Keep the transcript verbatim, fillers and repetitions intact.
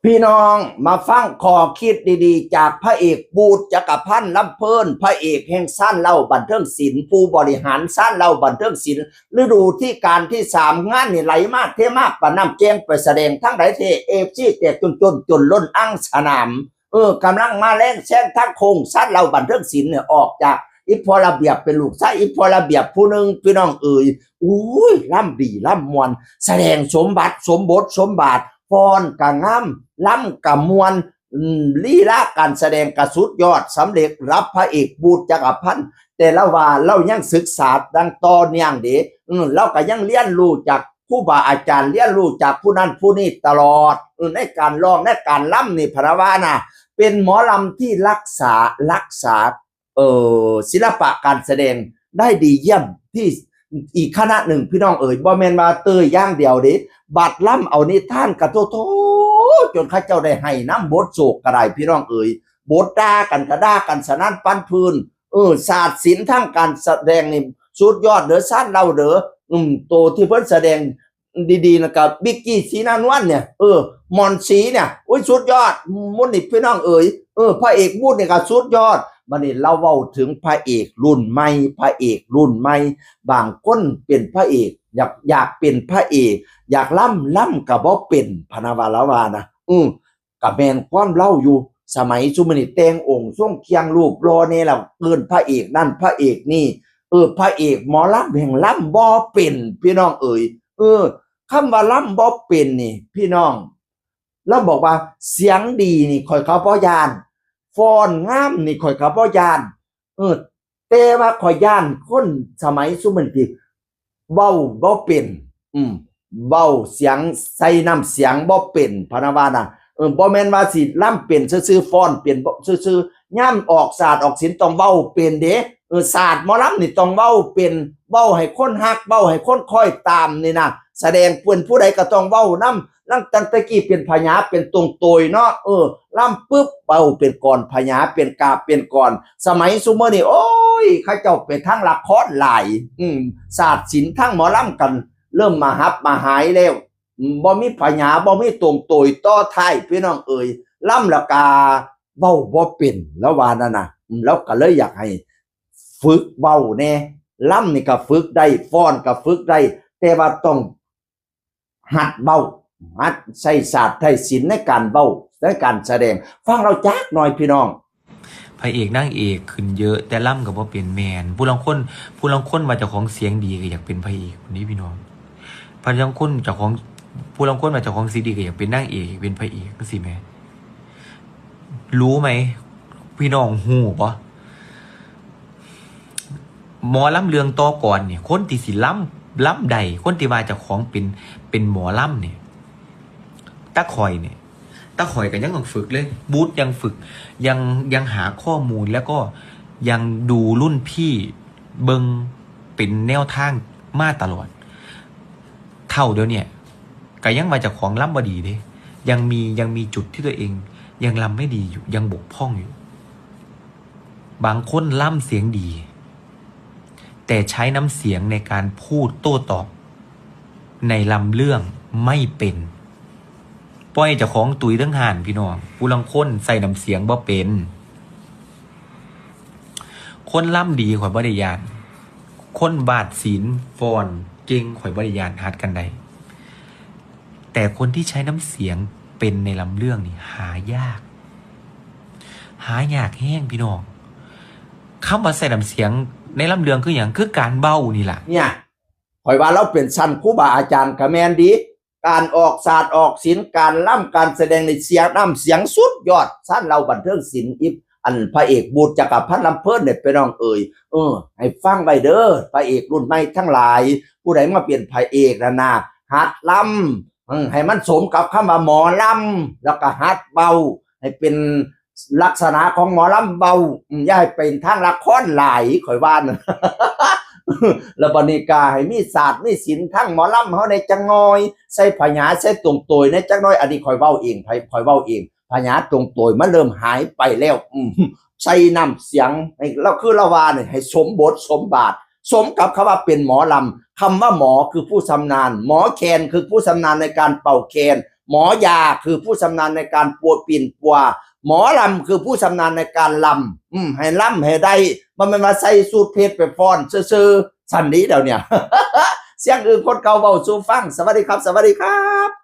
พี่น้องมาฟังข้อคิดดีๆ จากพระเอกบูดจักรพันธ์ลำเพลิน พระเอกแห่งซานเหล้าบันเทิงศิลป์ ผู้บริหารซานเหล้าบันเทิงศิลป์ ฤดูที่การที่สามงานนี่ไหลมาเทมาปะน้ำแกงไปแสดงทั้งหลายเทเอฟซีแตกจนจนจนล้นอั้งสนาม เออกำลังมาแรงแซงทั้งโค้งซานเหล้าบันเทิงศิลป์เนี่ยออกจากอีพ่อระเบียบเป็นลูกชายอีพ่อระเบียบผู้หนึ่งพี่น้องเอ๋ย อุ้ยล่ำดีล่ำมวนแสดงสมบัติสมบทสมบาทฟ้อนกะงามล่ำกะมวนอืมลีลาการแสดงกะสุดยอดสำเร็จรับพระเอกบูดจักรพันธ์แต่ละว่าเรายังศึกษาดังต่อเนื่องเด้อืมเราก็ยังเรียนรู้จากครูบาอาจารย์เรียนรู้จากผู้นั้นผู้นี้ตลอดอืมในการร้องในการล่ำนี่พะนะว่านะเป็นหมอลำที่รักษารักษา เอ่อศิลปะการแสดงได้ดีเยี่ยมที่อีกคณะหนึ่งพี่น้องเอ๋ยบ่แม่นว่าเตยอย่างเดียวเด้บัดล่ำเอานิทานกะโทโทจนเขาเจ้าได้ให้น้ำบทโศกกะได้พี่น้องเอ๋ยบทด่ากันกะด่ากันสนั่นปันพื้นเออศาสตร์ศิลป์ทางการแสดงนี่สุดยอดเด้อซ่านเล่าเด้ออืมโตที่เพิ่นแสดง ดีๆนะกับบิกกี้สีหน้านวลเนี่ยเออหม่อนศรีเนี่ยอุ้ยสุดยอดมุนนี่พี่น้องเอ๋ยเออพระเอกบูดนี่ก็สุดยอดบัดนี้เราเว้าถึงพระเอกรุ่นใหม่พระเอกรุ่นใหม่บางคนเป็นพระเอกอยากอยากเป็นพระเอกอยากล่ำล่ำก็บ่เป็นพะนะว่าละว่านะอืมก็แม่นความลาวอยู่สมัยซุมื้อนี้แต่งองค์ทรงเครื่องรูปหล่อแน่แล้วเอิ้นพระเอกนั่นพระเอกนี่เออพระเอกหมอลำแห่งลำบ่เป็นพี่น้องเอ๋ยเออ คำว่าลำบ่เป็นนี่พี่น้องลาวบอกว่าเสียงดีนี่ข้อยก็บ่ย้านฟ้อนงามนี่ข้อยก็บ่ย้านเออแต่ว่าข้อยย้านคนสมัยซุมื้อนี้เว้าบ่เป็นอืมเว้าเสียงใส่น้ำเสียงบ่เป็นพะนะว่านะเออบ่แม่นว่าสิลำเป็นซื่อๆฟ้อนเป็นซื่อๆยามออกศาสตร์ออกศิลป์ต้องเว้าเป็นเด้เออศาสตร์หมอลำนี่ต้องเว้าเป็นเว้าให้คนฮักเว้าให้คนคอยตามนี่นะ แสดงเพิ่นผู้ใดก็ต้องเว้านำลังตั้งแต่กี้เป็นพญาเป็นตวงโตยเนาะเออลำปึ๊บเว้าเป็นกลอนพญาเป็นกาบเป็นกลอนสมัยซุมื้อนี้โอ้ยเขาเจ้าไปทางละครหลายอืมศาสตร์ศิลป์ทางหมอลำกันเริ่มมาหับมาหายแล้วอืมบ่มีพญาบ่มีตวงโตยต่อท้ายพี่น้องเอ๋ยลำละกาเว้าบ่เป็นลาวว่านั่นน่ะอืมลาวก็เลยอยากให้ ฝึกเว้าแหน่ลำนี่ก็ฝึกได้ฟ้อนก็ฝึกได้แต่ว่าต้องหัดเว้าหัดใช้ศาสตร์ใช้ศิลป์ในการเว้าในการแสดงฟังลาวจักหน่อยพี่น้อง พระเอกนางเอกขึ้นเยอะแต่ลำก็บ่เป็นแม่นผู้ลางคนผู้ลางคนว่าเจ้าของเสียงดีก็อยากเป็นพระเอกนี่พี่น้องผู้ลางคนเจ้าของผู้ลางคนว่าเจ้าของเสียงดีก็อยากเป็นนางเอกเป็นพระเอกจังซี้แหม รู้ไหมพี่น้องฮู้บ่หมอลำเรื่องต่อกรนี่คนที่สิลำลำได้คนที่ว่าเจ้าของเป็นเป็นหมอลำนี่ตาข่อยนี่ตาข่อยก็ยังต้องฝึกเลยบูธยังฝึกยังยังหาข้อมูลแล้วก็ยังดูรุ่นพี่เบิ่งเป็นแนวทางมาตลอด เฒ่าเดี๋ยวเนี้ยก็ยังว่าเจ้าของลำบ่ดีเด้ยังมียังมีจุดที่ตัวเองยังลำไม่ดีอยู่ยังบกพร่องอยู่ บางคนลำเสียงดี แต่ใช้น้ำเสียงในการพูดโต้ตอบในลำเรื่องไม่เป็นปล่อยเจ้าของตุยเทิงห้านพี่น้องผู้ลางคนใส่น้ำเสียงบ่เป็นคนลำดีข่อยบ่ได้ย้าน คนวาดศิลป์ฟ้อนเก่งข่อยบ่ได้ย้านหัดกันได้แต่คนที่ใช้น้ำเสียงเป็นในลำเรื่องนี่หายาก หายากแฮงพี่น้องคำว่าใส่น้ำเสียงในลำเรื่องคือหยังคือการเว้านี่ล่ะ เนี่ยข่อยว่าลาวเป็นชั้นครูบาอาจารย์ก็แม่นดี การออกศาสตร์ออกศิลป์การลำการแสดงในเสียงน้ำเสียงสุดยอดชั้นลาวบันเทิงศิลป์อิบอันพระเอกบูดจักรพันธ์ลำเพลินเนี่ยพี่น้องเอ๋ยเออ ให้ฟังไว้เด้อพระเอกรุ่นใหม่ทั้งหลาย ผู้ใดมาเป็นพระเอกนะนะหัดลำอืมให้มันสมกับคำว่าหมอลำแล้วก็หัดเว้าให้เป็นลักษณะของหมอลำเว้าอืมอย่าให้เป็นทางละครหลายข่อยว่านะ แล้วบัดนี้ก็ให้มีศาสตร์มีศิลป์ทั้งหมอลำเฮาในจังน้อย ใส่พญาใส่ตรงโตยในจังน้อยอันนี้ข่อยเว้าเองข่อยข่อยเว้าเองพญาตรงโตยมันเริ่มหายไปแล้วอืมใส่น้ำเสียงให้เราคือละว่าเนี่ยให้สมบทสมบาท สมกับคำว่าเป็นหมอลำคำว่าหมอคือผู้ชำนาญ หมอแคนคือผู้ชำนาญในการเป่าแคน หมอยาคือผู้ชำนาญในการปัวปิ่นปัว หมอลำคือผู้ชำนาญในการลำ อืม ให้ลำให้ได้ บ่แม่นว่าใส่สูทเพชรไปฟ้อนซื่อๆ ซั่นนี้เดี๋ยวเนี่ย เสียงอื่นคนเก่าเว้าสู่ฟัง สวัสดีครับ สวัสดีครับ